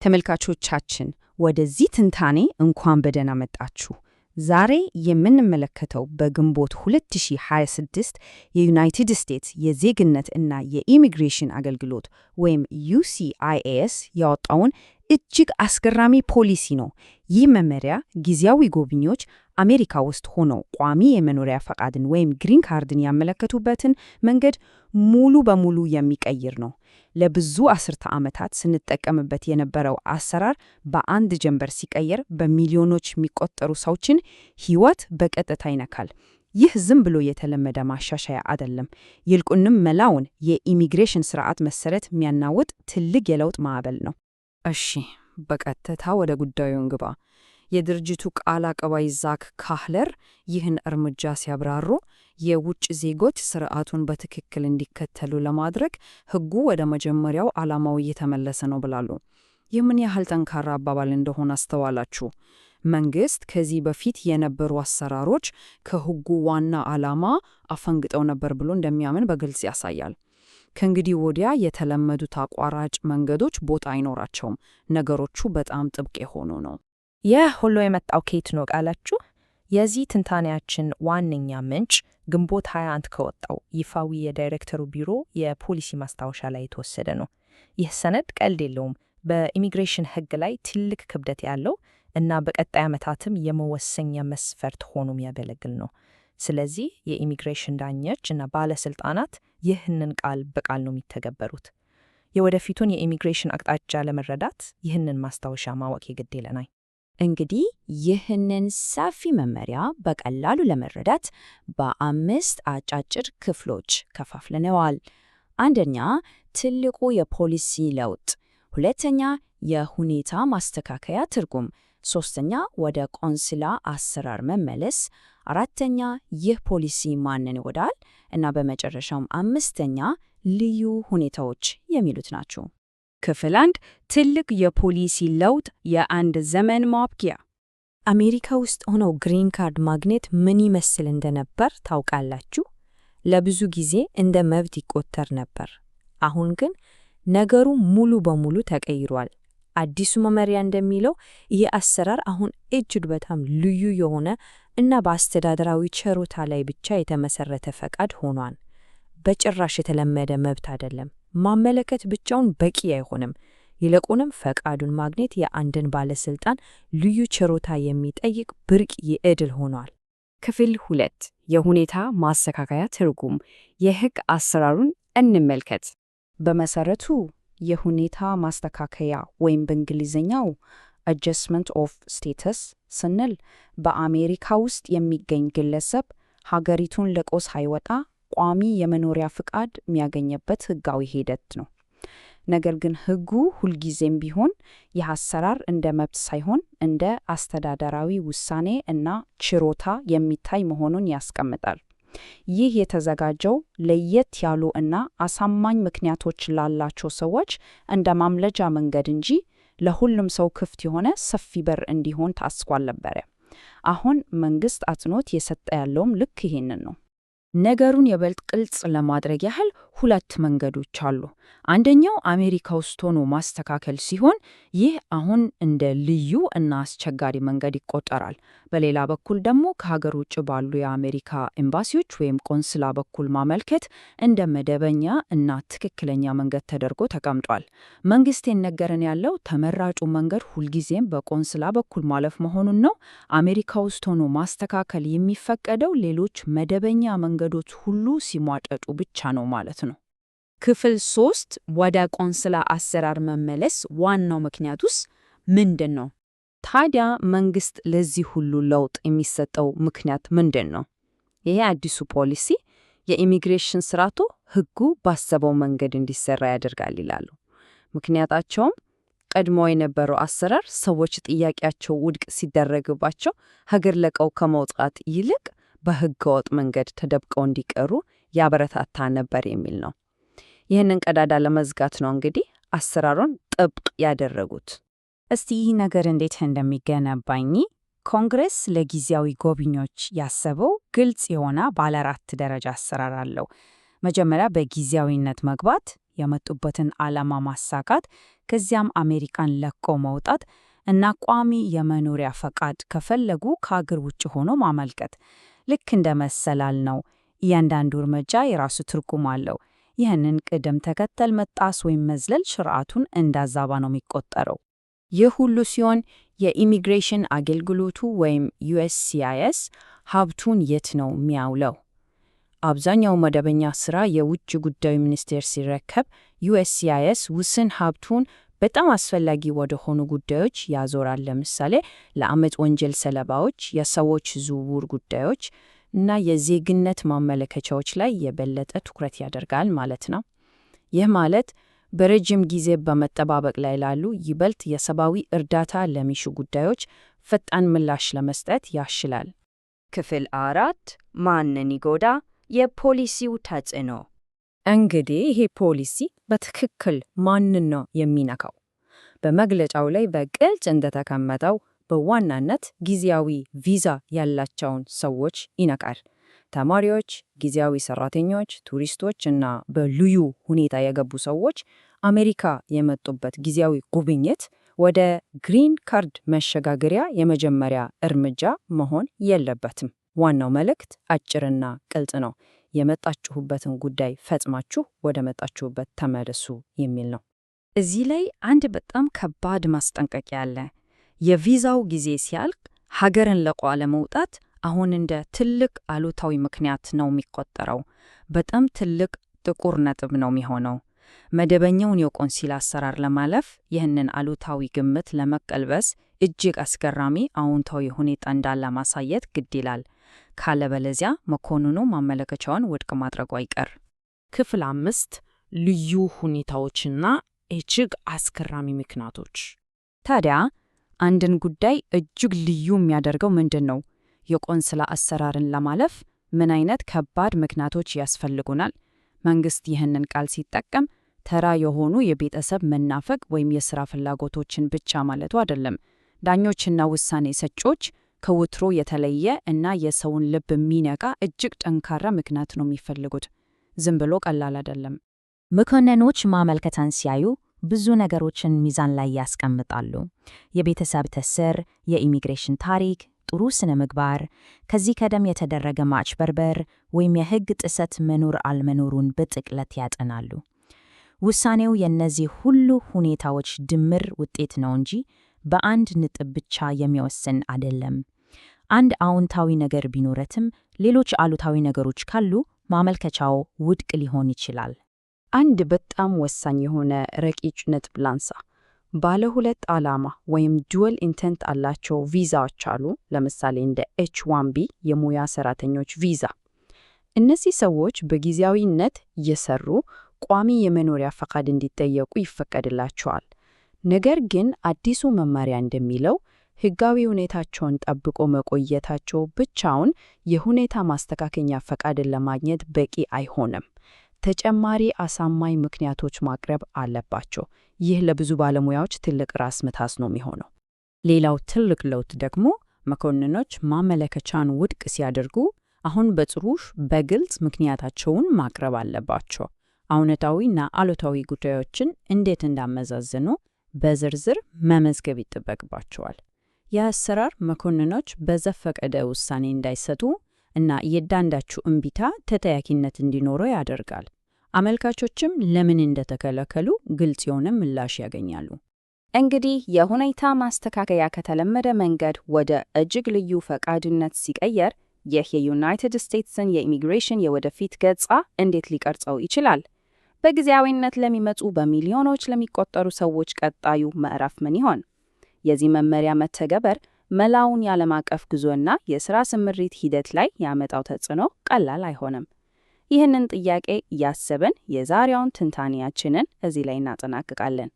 ተመልካቾቻችን፣ ወደዚህ ትንታኔ እንኳን በደህና መጣችሁ። ዛሬ የምንመለከተው በግንቦት 2026 የዩናይትድ ስቴትስ የዜግነት እና የኢሚግሬሽን አገልግሎት ወይም USCIS ያወጣውን እጅግ አስገራሚ ፖሊሲ ነው። ይህ መመሪያ ጊዜያዊ ጎብኚዎች አሜሪካ ውስጥ ሆነው ቋሚ የመኖሪያ ፈቃድን ወይም green card ን ያመለከቱበትን መንገድ ሙሉ በሙሉ የሚቀይር ነው። ለብዙ አስርተ ዓመታት ስንጠቀምበት የነበረው አሰራር በአንድ ጀንበር ሲቀየር በሚሊዮኖች የሚቆጠሩ ሰዎችን ሕይወት በቀጥታ ይነካል። ይህ ዝም ብሎ የተለመደ ማሻሻያ አይደለም። ይልቁንም መላውን የኢሚግሬሽን ስርዓት መሰረት የሚያናውጥ ትልቅ የለውጥ ማዕበል ነው። እሺ፣ በቀጥታ ወደ ጉዳዩ እንግባ። የድርጅቱ ቃል አቀባይ ዛክ ካህለር ይህን እርምጃ ሲያብራሩ የውጭ ዜጎች ስርዓቱን በትክክል እንዲከተሉ ለማድረግ ሕጉ ወደ መጀመሪያው ዓላማው እየተመለሰ ነው ብላሉ። ይህ ምን ያህል ጠንካራ አባባል እንደሆነ አስተዋላችሁ? መንግስት ከዚህ በፊት የነበሩ አሰራሮች ከሕጉ ዋና ዓላማ አፈንግጠው ነበር ብሎ እንደሚያምን በግልጽ ያሳያል። ከእንግዲህ ወዲያ የተለመዱት አቋራጭ መንገዶች ቦታ አይኖራቸውም። ነገሮቹ በጣም ጥብቅ የሆኑ ነው። ይህ ሁሉ የመጣው ከየት ነው ካላችሁ፣ የዚህ ትንታኔያችን ዋነኛ ምንጭ ግንቦት 21 ከወጣው ይፋዊ የዳይሬክተሩ ቢሮ የፖሊሲ ማስታወሻ ላይ የተወሰደ ነው። ይህ ሰነድ ቀልድ የለውም። በኢሚግሬሽን ሕግ ላይ ትልቅ ክብደት ያለው እና በቀጣይ ዓመታትም የመወሰኛ መስፈርት ሆኖ የሚያገለግል ነው። ስለዚህ የኢሚግሬሽን ዳኞች እና ባለስልጣናት ይህንን ቃል በቃል ነው የሚተገበሩት። የወደፊቱን የኢሚግሬሽን አቅጣጫ ለመረዳት ይህንን ማስታወሻ ማወቅ የግድ ይለናል። እንግዲህ ይህንን ሰፊ መመሪያ በቀላሉ ለመረዳት በአምስት አጫጭር ክፍሎች ከፋፍለነዋል። አንደኛ፣ ትልቁ የፖሊሲ ለውጥ፣ ሁለተኛ፣ የሁኔታ ማስተካከያ ትርጉም፣ ሶስተኛ፣ ወደ ቆንስላ አሰራር መመለስ፣ አራተኛ፣ ይህ ፖሊሲ ማንን ይጎዳል እና በመጨረሻም አምስተኛ፣ ልዩ ሁኔታዎች የሚሉት ናቸው። ክፍል 1፣ ትልቅ የፖሊሲ ለውጥ፣ የአንድ ዘመን ማብቂያ። አሜሪካ ውስጥ ሆነው green card ማግኘት ምን ይመስል እንደነበር ታውቃላችሁ? ለብዙ ጊዜ እንደ መብት ይቆጠር ነበር። አሁን ግን ነገሩ ሙሉ በሙሉ ተቀይሯል። አዲሱ መመሪያ እንደሚለው ይህ አሰራር አሁን እጅግ በጣም ልዩ የሆነ እና በአስተዳደራዊ ችሮታ ላይ ብቻ የተመሰረተ ፈቃድ ሆኗል። በጭራሽ የተለመደ መብት አይደለም። ማመለከት ብቻውን በቂ አይሆንም። ይልቁንም ፈቃዱን ማግኘት የአንድን ባለስልጣን ልዩ ችሮታ የሚጠይቅ ብርቅ ዕድል ሆኗል። ክፍል 2፣ የሁኔታ ማስተካከያ ትርጉም፣ የሕግ አሰራሩን እንመልከት። በመሰረቱ የሁኔታ ማስተካከያ ወይም በእንግሊዝኛው adjustment of status ስንል በአሜሪካ ውስጥ የሚገኝ ግለሰብ ሀገሪቱን ለቆ ሳይወጣ ቋሚ የመኖሪያ ፍቃድ የሚያገኝበት ሕጋዊ ሂደት ነው። ነገር ግን ሕጉ ሁልጊዜም ቢሆን ይህ አሰራር እንደ መብት ሳይሆን እንደ አስተዳደራዊ ውሳኔ እና ችሮታ የሚታይ መሆኑን ያስቀምጣል። ይህ የተዘጋጀው ለየት ያሉ እና አሳማኝ ምክንያቶች ላላቸው ሰዎች እንደ ማምለጫ መንገድ እንጂ ለሁሉም ሰው ክፍት የሆነ ሰፊ በር እንዲሆን ታስቦ አልነበረ። አሁን መንግስት አጽንኦት የሰጠ ያለውም ልክ ይሄንን ነው። ነገሩን የበለጠ ግልጽ ለማድረግ ያህል ሁለት መንገዶች አሉ። አንደኛው አሜሪካ ውስጥ ሆኖ ማስተካከል ሲሆን ይህ አሁን እንደ ልዩ እና አስቸጋሪ መንገድ ይቆጠራል። በሌላ በኩል ደግሞ ከሀገር ውጭ ባሉ የአሜሪካ ኤምባሲዎች ወይም ቆንስላ በኩል ማመልከት እንደ መደበኛ እና ትክክለኛ መንገድ ተደርጎ ተቀምጧል። መንግስት የነገረን ያለው ተመራጩ መንገድ ሁልጊዜም በቆንስላ በኩል ማለፍ መሆኑን ነው። አሜሪካ ውስጥ ሆኖ ማስተካከል የሚፈቀደው ሌሎች መደበኛ መንገዶች ሁሉ ሲሟጠጡ ብቻ ነው ማለት ነው። ክፍል 3፣ ወደ ቆንስላ አሰራር መመለስ፣ ዋናው ምክንያቱስ ምንድን ነው? ታዲያ መንግስት ለዚህ ሁሉ ለውጥ የሚሰጠው ምክንያት ምንድን ነው? ይሄ አዲሱ ፖሊሲ የኢሚግሬሽን ስርዓቱ ሕጉ ባሰበው መንገድ እንዲሰራ ያደርጋል ይላሉ። ምክንያታቸውም ቀድሞ የነበረው አሰራር ሰዎች ጥያቄያቸው ውድቅ ሲደረግባቸው ሀገር ለቀው ከመውጣት ይልቅ በህገወጥ መንገድ ተደብቀው እንዲቀሩ ያበረታታ ነበር የሚል ነው። ይህንን ቀዳዳ ለመዝጋት ነው እንግዲህ አሰራሩን ጥብቅ ያደረጉት። እስቲ ይህ ነገር እንዴት እንደሚገነባኝ፣ ኮንግረስ ለጊዜያዊ ጎብኚዎች ያሰበው ግልጽ የሆነ ባለ አራት ደረጃ አሰራር አለው። መጀመሪያ በጊዜያዊነት መግባት፣ የመጡበትን ዓላማ ማሳካት፣ ከዚያም አሜሪካን ለቆ መውጣት እና ቋሚ የመኖሪያ ፈቃድ ከፈለጉ ከአገር ውጭ ሆኖ ማመልከት። ልክ እንደ መሰላል ነው። እያንዳንዱ እርምጃ የራሱ ትርጉም አለው። ይህንን ቅደም ተከተል መጣስ ወይም መዝለል ስርዓቱን እንዳዛባ ነው የሚቆጠረው። ይህ ሁሉ ሲሆን የኢሚግሬሽን አገልግሎቱ ወይም USCIS ሀብቱን የት ነው የሚያውለው? አብዛኛው መደበኛ ስራ የውጭ ጉዳይ ሚኒስቴር ሲረከብ፣ USCIS ውስን ሀብቱን በጣም አስፈላጊ ወደ ሆኑ ጉዳዮች ያዞራል። ለምሳሌ ለአመፅ ወንጀል ሰለባዎች፣ የሰዎች ዝውውር ጉዳዮች እና የዜግነት ማመለከቻዎች ላይ የበለጠ ትኩረት ያደርጋል ማለት ነው። ይህ ማለት በረጅም ጊዜ በመጠባበቅ ላይ ላሉ ይበልጥ የሰብአዊ እርዳታ ለሚሹ ጉዳዮች ፈጣን ምላሽ ለመስጠት ያስችላል። ክፍል 4፣ ማንን ይጎዳ? የፖሊሲው ተጽዕኖ። እንግዲህ ይሄ ፖሊሲ በትክክል ማንን ነው የሚነካው? በመግለጫው ላይ በግልጽ እንደተቀመጠው በዋናነት ጊዜያዊ ቪዛ ያላቸውን ሰዎች ይነካል። ተማሪዎች፣ ጊዜያዊ ሰራተኞች፣ ቱሪስቶች እና በልዩ ሁኔታ የገቡ ሰዎች አሜሪካ የመጡበት ጊዜያዊ ጉብኝት ወደ green card መሸጋገሪያ የመጀመሪያ እርምጃ መሆን የለበትም። ዋናው መልእክት አጭርና ግልጽ ነው። የመጣችሁበትን ጉዳይ ፈጽማችሁ ወደ መጣችሁበት ተመለሱ የሚል ነው። እዚህ ላይ አንድ በጣም ከባድ ማስጠንቀቂያ አለ። የቪዛው ጊዜ ሲያልቅ ሀገርን ለቆ ለመውጣት አሁን እንደ ትልቅ አሉታዊ ምክንያት ነው የሚቆጠረው። በጣም ትልቅ ጥቁር ነጥብ ነው የሚሆነው። መደበኛውን የቆንሲል አሰራር ለማለፍ ይህንን አሉታዊ ግምት ለመቀልበስ እጅግ አስገራሚ አዎንታዊ ሁኔታ እንዳለ ማሳየት ግድ ይላል። ካለበለዚያ መኮንኑ ማመለከቻውን ውድቅ ማድረጉ አይቀር። ክፍል 5፣ ልዩ ሁኔታዎችና እጅግ አስገራሚ ምክንያቶች። ታዲያ አንድን ጉዳይ እጅግ ልዩ የሚያደርገው ምንድን ነው? የቆንስላ አሰራርን ለማለፍ ምን አይነት ከባድ ምክንያቶች ያስፈልጉናል? መንግስት ይህንን ቃል ሲጠቀም ተራ የሆኑ የቤተሰብ መናፈቅ ወይም የሥራ ፍላጎቶችን ብቻ ማለቱ አይደለም። ዳኞችና ውሳኔ ሰጪዎች ከወትሮ የተለየ እና የሰውን ልብ የሚነካ እጅግ ጠንካራ ምክንያት ነው የሚፈልጉት። ዝም ብሎ ቀላል አይደለም። መኮንኖች ማመልከቻን ሲያዩ ብዙ ነገሮችን ሚዛን ላይ ያስቀምጣሉ። የቤተሰብ ትስስር፣ የኢሚግሬሽን ታሪክ፣ ጥሩ ስነ ምግባር፣ ከዚህ ቀደም የተደረገ ማጭበርበር ወይም የሕግ ጥሰት መኖር አለመኖሩን በጥልቀት ያጠናሉ። ውሳኔው የእነዚህ ሁሉ ሁኔታዎች ድምር ውጤት ነው እንጂ በአንድ ነጥብ ብቻ የሚወሰን አይደለም። አንድ አዎንታዊ ነገር ቢኖረትም ሌሎች አሉታዊ ነገሮች ካሉ ማመልከቻው ውድቅ ሊሆን ይችላል። አንድ በጣም ወሳኝ የሆነ ረቂቅ ነጥብ ላንሳ። ባለ ሁለት ዓላማ ወይም dual intent ያላቸው ቪዛዎች አሉ። ለምሳሌ እንደ H-1B የሙያ ሰራተኞች ቪዛ። እነዚህ ሰዎች በጊዜያዊነት እየሰሩ ቋሚ የመኖሪያ ፈቃድ እንዲጠየቁ ይፈቀድላቸዋል። ነገር ግን አዲሱ መመሪያ እንደሚለው ሕጋዊ ሁኔታቸውን ጠብቆ መቆየታቸው ብቻውን የሁኔታ ማስተካከያ ፈቃድን ለማግኘት በቂ አይሆንም። ተጨማሪ አሳማኝ ምክንያቶች ማቅረብ አለባቸው። ይህ ለብዙ ባለሙያዎች ትልቅ ራስ ምታት ነው የሚሆነው። ሌላው ትልቅ ለውጥ ደግሞ መኮንኖች ማመለከቻን ውድቅ ሲያደርጉ አሁን በጽሁፍ በግልጽ ምክንያታቸውን ማቅረብ አለባቸው። አዎንታዊና አሉታዊ ጉዳዮችን እንዴት እንዳመዛዘኑ በዝርዝር መመዝገብ ይጠበቅባቸዋል። ይህ አሰራር መኮንኖች በዘፈቀደ ውሳኔ እንዳይሰጡ እና እያንዳንዳቸው እምቢታ ተጠያቂነት እንዲኖረው ያደርጋል። አመልካቾችም ለምን እንደተከለከሉ ግልጽ የሆነ ምላሽ ያገኛሉ። እንግዲህ የሁኔታ ማስተካከያ ከተለመደ መንገድ ወደ እጅግ ልዩ ፈቃድነት ሲቀየር ይህ የዩናይትድ ስቴትስን የኢሚግሬሽን የወደፊት ገጽታ እንዴት ሊቀርጸው ይችላል? በጊዜያዊነት ለሚመጡ በሚሊዮኖች ለሚቆጠሩ ሰዎች ቀጣዩ ምዕራፍ ምን ይሆን? የዚህ መመሪያ መተገበር መላውን የዓለም አቀፍ ጉዞና የሥራ ስምሪት ሂደት ላይ ያመጣው ተጽዕኖ ቀላል አይሆንም። ይህንን ጥያቄ እያሰብን የዛሬውን ትንታኔያችንን እዚህ ላይ እናጠናቅቃለን።